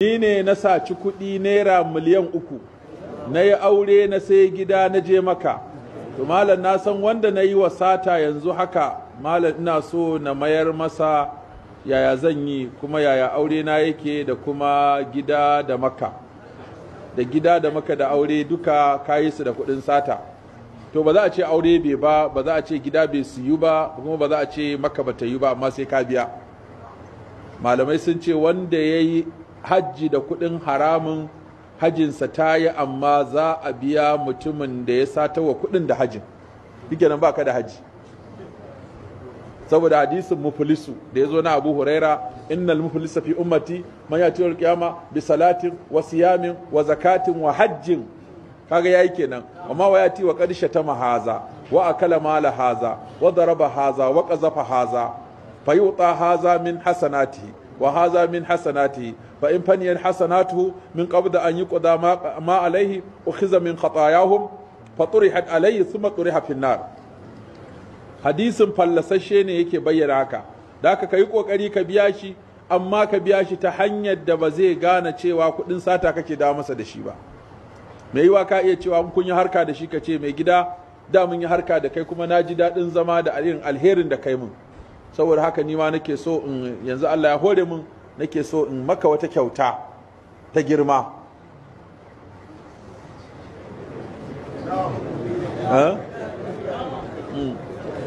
Ni ne na saci kuɗi naira 3 miliyan, na yi aure, na sai gida, na je Maka. To malam, na san wanda na yi wa sata yanzu haka. Malam, ina so na mayar masa, yaya zan yi? Kuma yaya aure na yake da kuma gida da Maka? Da gida da Maka da aure duka kayi su da kuɗin sata. To ba za a ce aure bai ba, ba za a ce gida bai siyu ba, kuma ba za a ce Maka ba ta yi ba, amma sai ka biya. Malamai sun ce wanda ya yi hajji da kuɗin haramun, hajjinsa ta yi, amma za a biya mutumin da ya sata wa kuɗin da hajjin. Nan ba ka da hajji, saboda hadisin muflisu da ya zo na Abu Huraira: "إن المفلس في أمتي من يأتي القيامة بصلاة وصيام وزكاة وحج." Kaga yayi kenan. Amma ويأتي وقد شتم هذا وأكل مال هذا وضرب هذا وقذف هذا، فيعطى هذا من حسناته وهذا من حسناته، فإن فنيت حسناته من قبل أن يقضى ما عليه، أخذ من خطاياهم فطرحت عليه ثم طرح في النار. Hadisin fallasashe ne yake bayyana haka. Da haka ka yi kokari ka biya shi, amma ka biya shi ta hanyar da ba zai gane cewa kuɗin sata kake dawo masa da shi ba. Mai yiwa ka iya cewa kun yi harka da shi, ka ce, "Mai gida, da mun yi harka da kai, kuma na ji daɗin zama da irin alherin da kai mun. Saboda haka ni ma nake so in yanzu Allah ya hore mun, nake so in maka wata kyauta ta girma."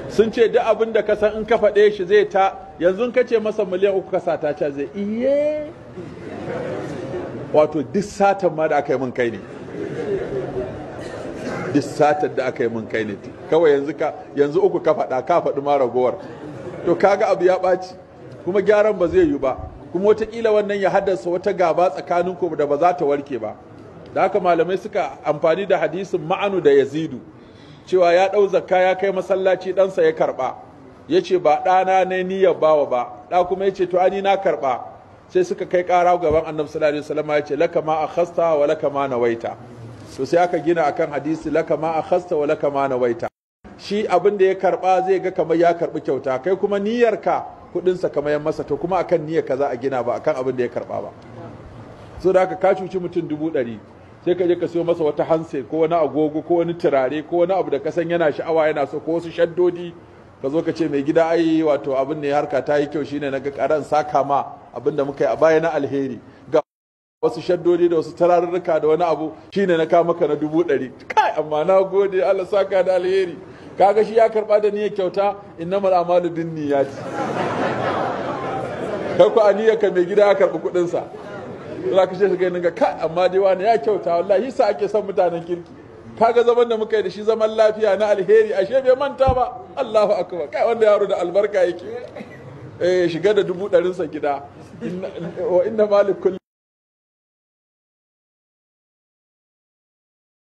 Sun ce duk abin da ka san in ka faɗe shi zai ta yanzu, ka ce masa 3 miliyan ka sata, ca zai iye, wato duk satan ma da aka yi mun kai ne, duk satar da aka yi mun kai ne. Kawai yanzu ka yanzu uku ka faɗa, ka faɗi ma ragowar. To kaga abu ya ɓaci, kuma gyaran ba zai yi ba, kuma wataƙila wannan ya haddasa wata gaba tsakanin ku da ba za ta warke ba. Da haka malamai suka amfani da hadisin Ma'anu da Yazidu, cewa ya ɗau zakka ya kai masallaci, ɗansa ya karɓa, ya ce, "Ba ɗana ne niyyar bawa ba." Ɗa kuma ya ce, "To ani na karɓa." Sai suka kai ƙara gaban Annabi sallallahu alaihi wasallam, ya ce, "لك ما أخذت ولك ما نويت." To sai aka gina akan hadisi "لك ما أخذت ولك ما نويت". Shi abin da ya karba zai ga kamar ya karbi kyauta, kai kuma niyyarka kudinsa kamar yan masa. To kuma akan niyyar ka za a gina, ba akan abin da ya karba ba. So da haka ka cuci mutum 100,000, sai ka je ka siyo masa wata handset ko wani agogo ko wani turare ko wani abu da ka san yana sha'awa, yana so, ko wasu shaddodi. Ka zo ka ce, "Mai gida, ai wato abin ne harka ta yi kyau, shine naga karan saka ma abin da muka yi a baya na alheri. Ga wasu shaddodi da wasu turarurruka da wani abu, shine na kawo maka na 100,000. Kai, amma na gode, Allah saka da alheri." Kaga shi ya karba da niyyar kyauta, إنما الأعمال بالنيات. Kai ku aniyar ka mai gida ya karbi kuɗin sa. Za ka ce ga kai, amma dai wani ya kyauta wallahi, sa ake son mutanen kirki. Kaga zaman da muka yi da shi zaman lafiya na alheri, ashe bai manta ba. Allahu akbar, kai wanda yaro da albarka yake. Eh, shiga da 100,000 sa gida. Wa inna malik kulli